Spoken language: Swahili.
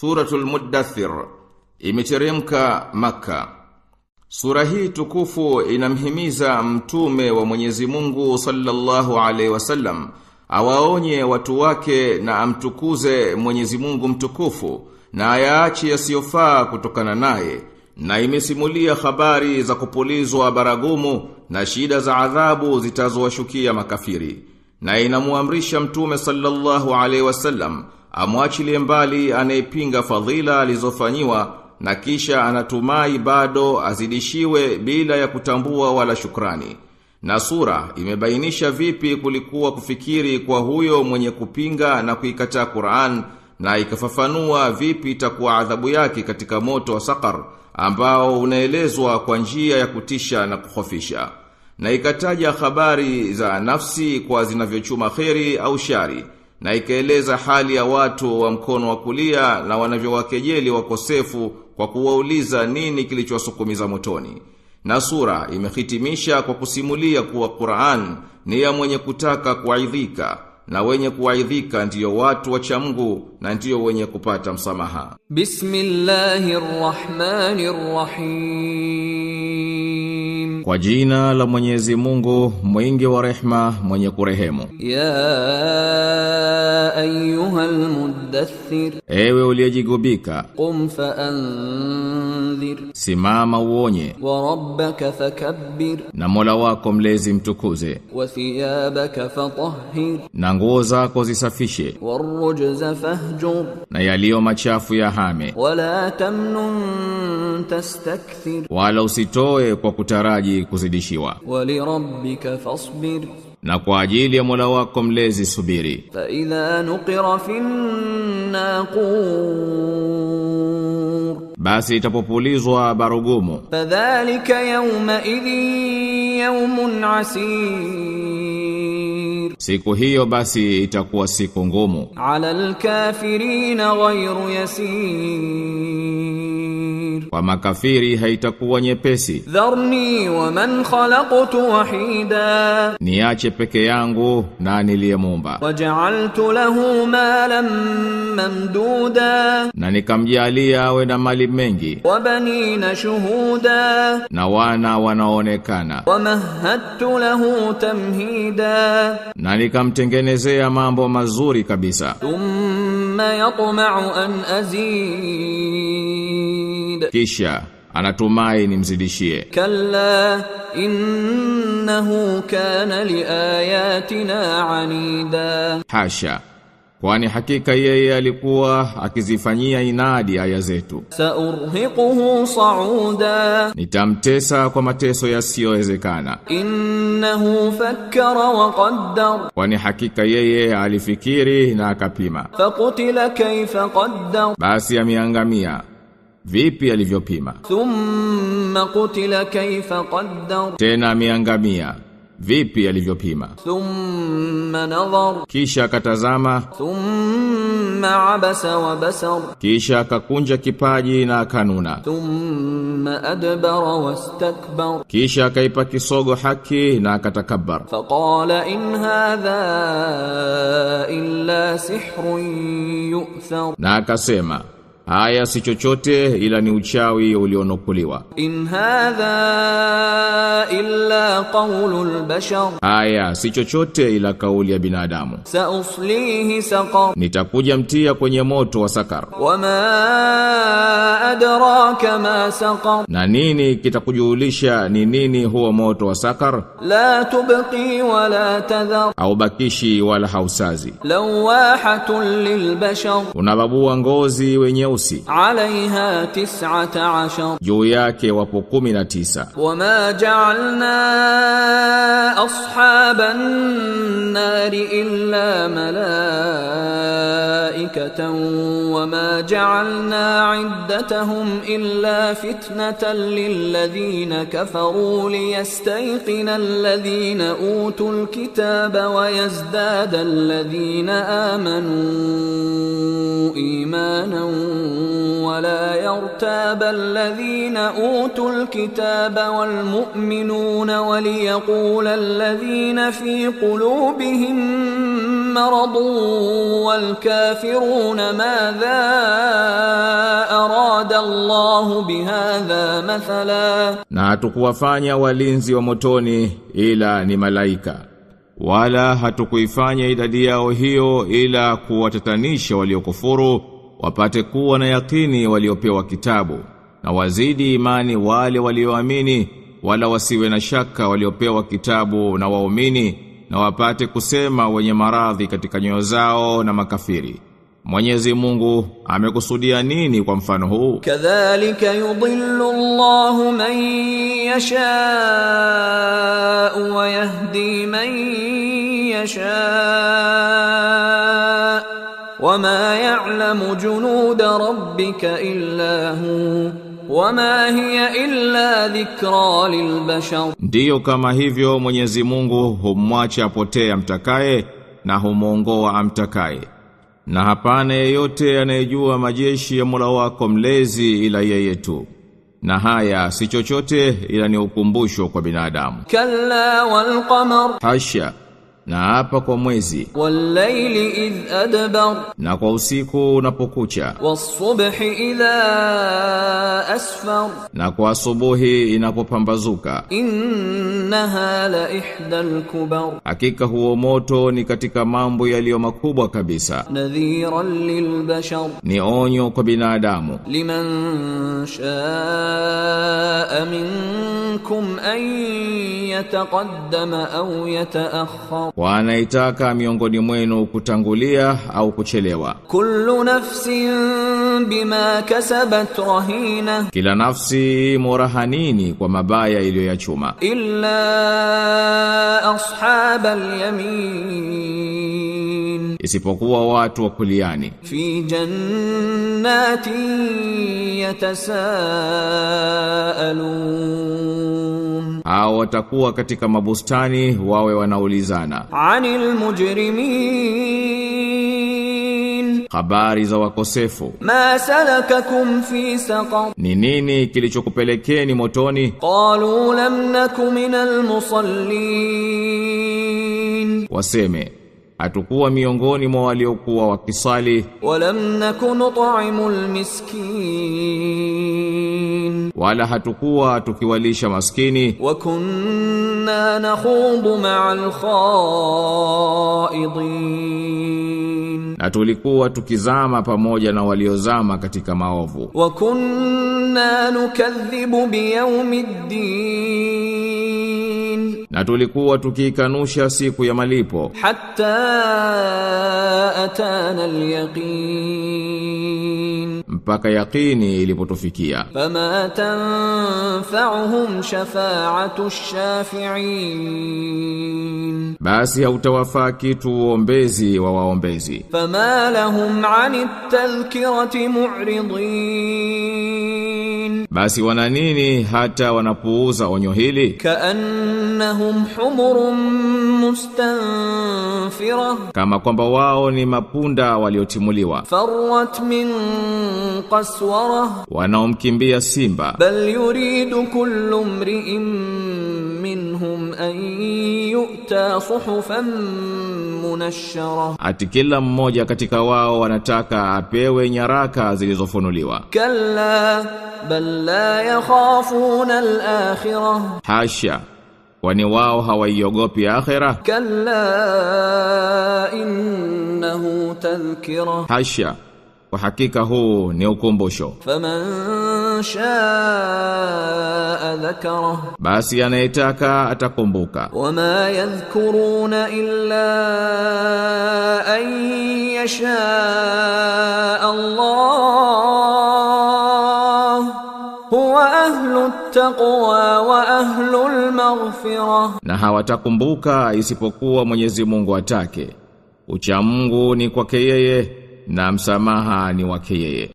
Suratul Muddathir imeteremka Makka. Sura hii tukufu inamhimiza mtume wa Mwenyezi Mungu sallallahu alaihi wasallam awaonye watu wake na amtukuze Mwenyezi Mungu mtukufu na ayaache yasiyofaa kutokana naye, na imesimulia habari za kupulizwa baragumu na shida za adhabu zitazowashukia makafiri, na inamuamrisha mtume sallallahu alaihi wasallam amwachilie mbali anayepinga fadhila alizofanyiwa na kisha anatumai bado azidishiwe bila ya kutambua wala shukrani. Na sura imebainisha vipi kulikuwa kufikiri kwa huyo mwenye kupinga na kuikataa Qur'an, na ikafafanua vipi itakuwa adhabu yake katika moto wa Saqar ambao unaelezwa kwa njia ya kutisha na kuhofisha. Na ikataja habari za nafsi kwa zinavyochuma kheri au shari, na ikaeleza hali ya watu wa mkono wa kulia na wanavyowakejeli wakosefu kwa kuwauliza nini kilichowasukumiza motoni. Na sura imehitimisha kwa kusimulia kuwa Qur'an ni ya mwenye kutaka kuaidhika, na wenye kuaidhika ndiyo watu wa Mungu na ndiyo wenye kupata msamaha. Bismillahirrahmanirrahim. Kwa jina la Mwenyezi Mungu mwingi wa rehma mwenye kurehemu. Ya ayyuhal muddaththir, ewe uliyejigubika, qum fa'anzir, simama uonye, wa rabbaka fakabbir, na Mola wako mlezi mtukuze, wa thiyabaka fatahhir, na nguo zako zisafishe, warujza fahjur, na yaliyo machafu yahame, wala tamnun tastakthir, wala usitoe kwa kutaraji kuzidishiwa, walirabbika fasbir, na kwa ajili ya Mola wako mlezi subiri. Fa idha nuqira fin naqur, basi itapopulizwa barugumu, fadhalika yawma idhin yawmun asir, siku hiyo basi itakuwa siku ngumu, ala alkafirina ghayru yasir, kwa makafiri haitakuwa nyepesi. Dharni wa man khalaqtu wahida, niache peke yangu na niliyemuumba, waja'altu lahu malan mamduda, na nikamjalia awe na mali mengi, wa banina shuhuda, na wana wanaonekana, wa mahattu lahu tamhida, na nikamtengenezea mambo mazuri kabisa. Thumma yatma'u an azid, kisha anatumai nimzidishie. Kalla innahu kana liayatina anida, hasha, kwani hakika yeye alikuwa akizifanyia inadi aya zetu. Saurhiquhu sa'uda, nitamtesa kwa mateso yasiyowezekana. Innahu fakkara wa qaddar, kwani hakika yeye alifikiri na akapima. Faqutila kayfa qaddar, basi ameangamia vipi alivyopima. Thumma qutila kayfa qaddar, tena ameangamia vipi alivyopima. Thumma nadhar, kisha akatazama. Thumma abasa wa basar, kisha akakunja kipaji na akanuna. Thumma adbara wastakbar, kisha akaipa kisogo haki na akatakabbar. Faqala in hadha illa sihrun yu'thar, na akasema haya si chochote ila ni uchawi ulionukuliwa. In hadha illa qawlul bashar, haya si chochote ila kauli ya binadamu. Sauslihi saqar, nitakuja mtia kwenye moto wa Sakar. Wama adraka ma saqar, na nini kitakujulisha ni nini huo moto wa Sakar? La tubqi wala tadhar, haubakishi wala hausazi. Lawahatun lilbashar, unababua ngozi wenye usi. Alaiha 19, juu yake wapo 19. Wama ja'alna ashaban nari illa malaikatan wama ja'alna iddatahum illa fitnatan lilladhina kafaru liyastayqina alladhina utul kitaba wa yazdada alladhina amanu imanan ولا يرتاب الذين أوتوا الكتاب والمؤمنون وليقول الذين في قلوبهم مرض والكافرون ماذا أراد الله بهذا مثلا. Na hatukuwafanya walinzi wa motoni ila ni malaika, wala hatukuifanya idadi yao hiyo ila kuwatatanisha waliokufuru, wapate kuwa na yakini waliopewa kitabu, na wazidi imani wale walioamini, wala wasiwe na shaka waliopewa kitabu na waumini, na wapate kusema wenye maradhi katika nyoyo zao na makafiri, Mwenyezi Mungu amekusudia nini kwa mfano huu? Kadhalika yudhillu Allahu man yasha wa yahdi man yasha wama ya'lamu junuda rabbika illa hu wama hiya illa dhikra lilbashar. Ndiyo kama hivyo Mwenyezi Mungu humwacha apotea mtakaye na humuongoa amtakaye. Na hapana yeyote anayejua majeshi ya Mola wako mlezi ila yeye tu. Na haya si chochote ila ni ukumbusho kwa binadamu. Kalla wal qamar. Hasha. Na hapa kwa mwezi. Wal layli idh adbar. Na kwa usiku unapokucha. Was subhi idha asfar. Na kwa asubuhi inapopambazuka. Innaha la ihdal kubar. Hakika huo moto ni katika mambo yaliyo makubwa kabisa. Nadhiran lilbashar. Ni onyo kwa binadamu. Liman shaa minkum an yataqaddama au yataakhkhar. Kwa anaitaka miongoni mwenu kutangulia au kuchelewa. Kullu nafsin bima kasabat rahina. Kila nafsi murahanini kwa mabaya iliyoyachuma. Illa ashabal yamin. Isipokuwa watu wa kuliani. Fi jannatin yatasaalun. Hao watakuwa katika mabustani wawe wanaulizana. Anil mujrimin. Habari za wakosefu. Ma salakakum fi saqar. Ni nini kilichokupelekeni motoni? Qalu lam naku minal musallin. Waseme, hatukuwa miongoni mwa waliokuwa wakisali. Walam naku nut'imul miskin. Wala hatukuwa tukiwalisha maskini. Wa kunna nakhudu ma'al khaidin. Na tulikuwa tukizama pamoja na waliozama katika maovu. Wa kunna nukadhibu biyawmiddin. Na tulikuwa tukikanusha siku ya malipo. Hatta atana al-yaqin. Mpaka yaqini ilipotufikia. Fama tanfa'uhum shafa'atu ash-shafi'in. Basi hautawafaa kitu uombezi wa waombezi. Fama lahum 'ani at-tadhkirati mu'ridin. Basi wana nini hata wanapuuza onyo hili? Ka'annahum humurun mustanfira. Kama kwamba wao ni mapunda waliotimuliwa. Farrat min qaswara. Wanaomkimbia simba. Bal yuridu kullu mri'in minhum an yu'ta suhufan munashshara. Ati kila mmoja katika wao wanataka apewe nyaraka zilizofunuliwa. Kalla bal la yakhafuna al-akhirah. Hasha, kwani wao hawaiogopi akhira? Kalla innahu tadhkira. Hasha, kwa hakika huu ni ukumbusho. Faman shaa dhakara. Basi anayetaka atakumbuka. Wama yadhkuruna illa an yasha Allah huwa ahlu taqwa wa ahlu al-maghfirah. Na hawatakumbuka isipokuwa Mwenyezi Mungu atake. Ucha Mungu ni kwake yeye na msamaha ni wake yeye.